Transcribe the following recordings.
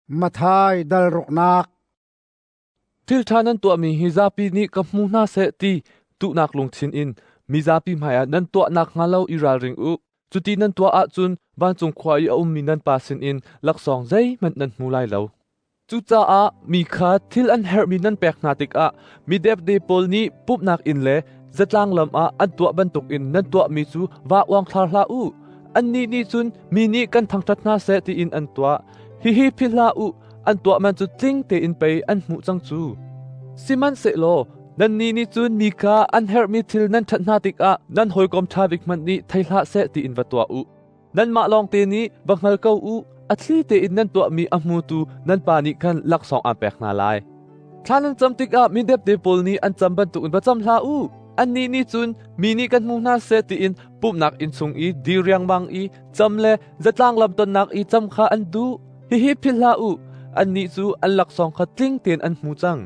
Matthai dal ruknak. Thil ṭha nan tuahmi hi zapi nih ka hmu hna seh ti duhnak lungthin in mizapi hmaiah nan tuah nakhnga lo i ralring u. Cuti nan tuah ahcun vancung khua i a ummi nan Pa sinin laksawng zeihmanh nan hmu lai lo. Cucaah mi kha thil an herhmi nan pek hna tikah mi depde pawl nih pumhnak inn le zatlang lam ah an tuah bantukin nan tuahmi cu vaa uangthlar hlah u. Annih nih cun mi nih kan thangṭhat hna seh tiin an tuah. Hihi philh hlah u, an tuah man cu tling tein pei an hmuh cang cu. Sihmanhsehlaw nannih nih cun mi kha an herhmi thil nan ṭhat hna tikah nan hawikom ṭha bik hmanh nih thei hlah seh tiin va tuah u. Nanmah lawngte nih va hngal ko u, a thli tein nan tuahmi a hmutu nan Pa nih khan laksawng aan pek hna lai. Thla nan cam tikah mi depde pawl nih an cam bantukin va cam hlah u. Annih nih cun mi nih kan hmu hna seh tiin pumhnak inn chung i dir riangmang i cam le zatlang lam tonnak i cam kha an duh. Hihi philh hlah u, annih cu an laksawng kha tling tein an hmu cang.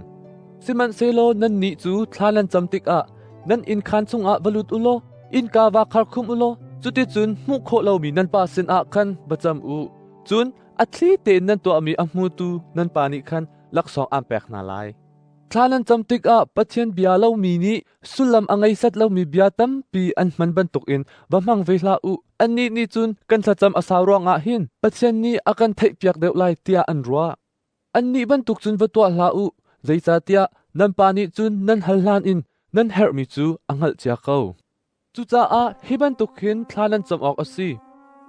Sihmanhsehlaw nannih cu thla nan cam tikah nan innkhaan chungah va lut u law innka va khar khum u law cuticun hmuh khawh lomi nan Pa sinah khan va cam u. Cun a thli tein nan tuahmi a hmutu nan Pa nih khan laksawng aan pek hna lai. Thla nan cam tikah Pathian bia lomi nih sullam a ngei set lomi bia tampi an hman bantukin va hmang ve hlah u. Annih nih cun kan thlacam a sau ruangah hin Pathian nih a kan theihpiak deuh lai tiah an ruah. Annih bantuk cun va tuah hlah u, zeicahtiah nan Pa nih cun nan hal hlan in nan herhmi cu a hngalh cia ko. Cucaah hi bantuk hin thla nan cam awk a si.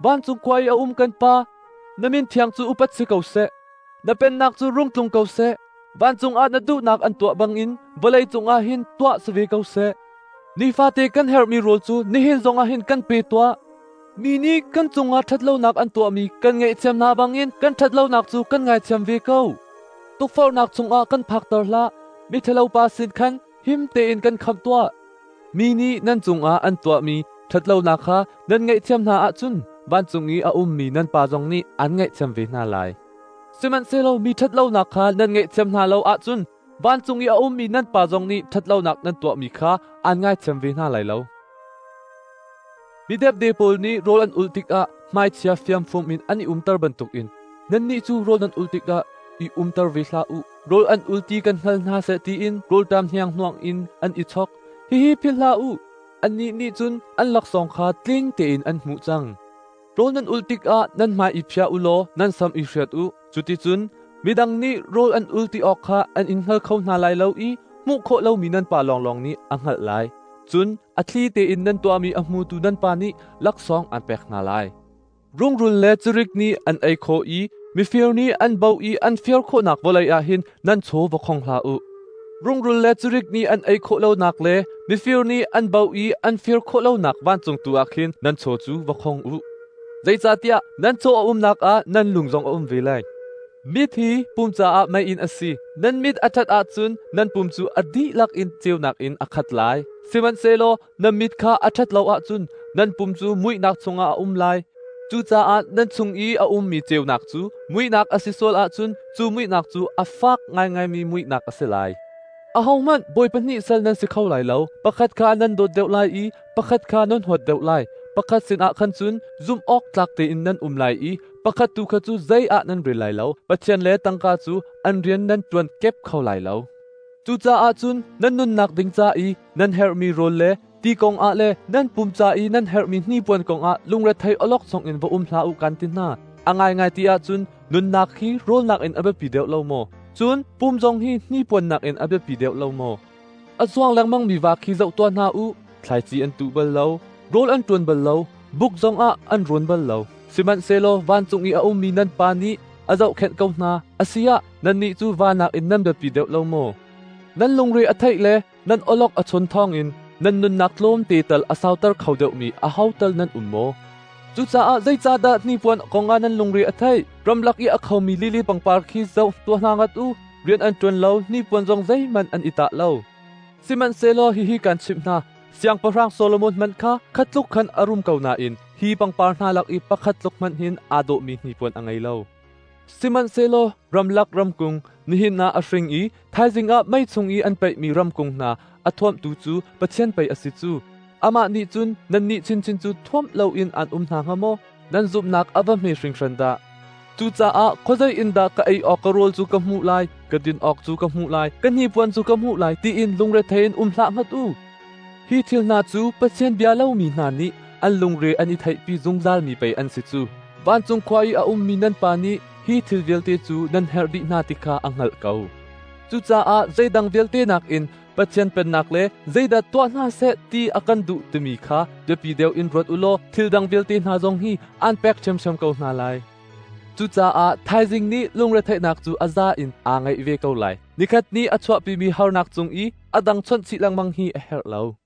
Vancung khua i a um kan Pa, na min thiang cu upat si ko seh. Na pennak cu rung tlung ko seh. Vancung ah na duhnak an tuah bangin vawlei cungah hin tuah si ve ko seh. Nifate kan herhmi rawl cu nihin zongah hin kan pe tuah. Mi nih kan cungah ṭhatlonak an tuahmi kan ngaihthiam hna bangin kan ṭhatlonak cu kan ngaithiam ve ko. Tukforhnak chungah kan phakter hlah, miṭhalopa sin khan him tein kan khamh tuah. Mi nih nan cungah an tuahmi ṭhatlonak kha nan ngaihthiam hna ahcun vancung i a ummi nan Pa zong nih an ngaihthiam ve hna lai. Sihmanhsehlaw mi ṭhatlonak kha nan ngaihthiam hna lo ahcun vancung i a ummi nan Pa zong nih ṭhatlonak nan tuahmi kha aan ngaithiam ve hna lai lo. Mi depde pawl nih rawl an ulh tikah hmaichia fiamfum in an i umter bantukin nannih cu rawl nan ulh tikah i umter ve hlah u. Rawl an ul ti kan hngal hna seh tiin rawlṭam hnianghnuang in an i chok. Hihi philh hlah u, annih nih cun an laksawng kha tling tein an hmuh cang. Rawl nan ulh tikah nan hmai i phiah u law nan sam i hriat u. Cuticun midang nih rawl an ul ti awk kha an in hngal kho hna lai lo i hmuh khawh lomi nan Pa lawnglawng nih a hngalh lai. Cun a thli tein nan tuahmi a hmutu nan Pa nih laksawng aan pek hna lai. Rungrul le cirik nih an ei khawh i mifir nih an boh i an fir khawhnak vawlei ah hin nan chaw va khong hlah u. Rungrul le cirik nih an ei khawh lonak le mifir nih an boh i an fir khawh lonak vancung tu ah khin nan chaw cu va khong u. Zeicahtiah nan chaw a umnak ah nan lung zong a um ve lai. Mit hi pum caah meiinn a si. Nan mit a ṭhat ahcun nan pum cu a dihlak in ceunak in a khat lai. Sihmanhsehlaw nan mit kha a ṭhat lo ahcun nan pum cu muihnak chungah a um lai. Cucaah nan chung i a ummi ceunak cu muihnak a si sual ahcun cu muihnak cu a fak ngaingaimi muihnak a si lai. Ahohmanh bawi pahnih sal nan si kho lai lo. Pakhat kha nan dawt deuh lai i pakhat kha nan huat deuh lai. Pakhat sinah khan cun zumh awk tlak tein nan um lai i pakhat tu kha cu zei ah nan rel lai lo. Pathian le tangka cu an rian nan ṭuan kep kho lai lo. Cucaah cun nan nunnak ding ca i nan herhmi rawl le ti kong ah le nan pum ca i nan herhmi hnipuan kong ah lungrethei awlokchong in va um hlah u kan ti hna. A ngaingai ti ahcun nunnak hi rawl nakin a biapi deuh lo maw? Cun pum zong hi hnipuan nakin a biapi deuh lo maw? A zuang lengmangmi va khi zoh tuah hna u. Thlaici an tuh bal lo, rawl an ṭuan bal lo, buk zongah an rawn bal lo. Sihmanhsehlaw vancung i a ummi nan Pa nih a zohkhenh ko hna. A si ah nannih cu va nakin nan biapi deuh lo maw? Nan lungre a theih le nan awlok a chon thawngin nan nunnak tlawmte tal a sauter kho deuhmi aho tal nan um maw? Cucaah zeicahdah hnipuan kongah nan lungre a theih? Ramlak i a khomi lili pangpar khi zoh tuah hna ngat u. Rian an ṭuan lo, hnipuan zong zeihmanh an i tah lo. Sihmanhsehlaw hihi kan chimh hna, Siangpahrang Solomon hmanh kha kha tluk khan a rum ko nain hi pangpar hna lak i pakhat tluk hmanh hin aa dawhmi hnipuan a ngei lo. Sihmanhsehlaw ramlak ramkung nihin ah a hring i thaizing ah mei chung i an peihmi ramkung hna a thuamhtu cu Pathian pei a si cu. Amah nih cun nannih chinchin cu thuamh loin aan um hna hnga maw? Nan zumhnak a va hme hringhran dah! Cucaah khuazei in dah ka ei awk ka rawl cu ka hmuh lai, ka din awk cu ka hmuh lai, ka hnipuan cu ka hmuh lai tiin lungrethei in um hlah ngat u. Hi thil hna cu Pathian bia lomi hna nih an lungre an i theihpi zungzalmi pei an si cu. Vancung khua i a ummi nan Pa nih hi thil vialte cu nan herh dih hna ti kha a hngalh ko. Cucaah zeidang vialte nakin Pathian pennak le zeidah tuah hna seh ti a kan duh timi kha biapi deuh in ruat u law thil dang vialte hna zong hi aan pek ṭhiamṭhiam ko hna lai. Cucaah thaizing nih lungretheihnak cu a za in aa ngeih ve ko lai. Nikhat ni a chuahpimi harnak cung i a dang chawnh chih lengmang hi a herh lo.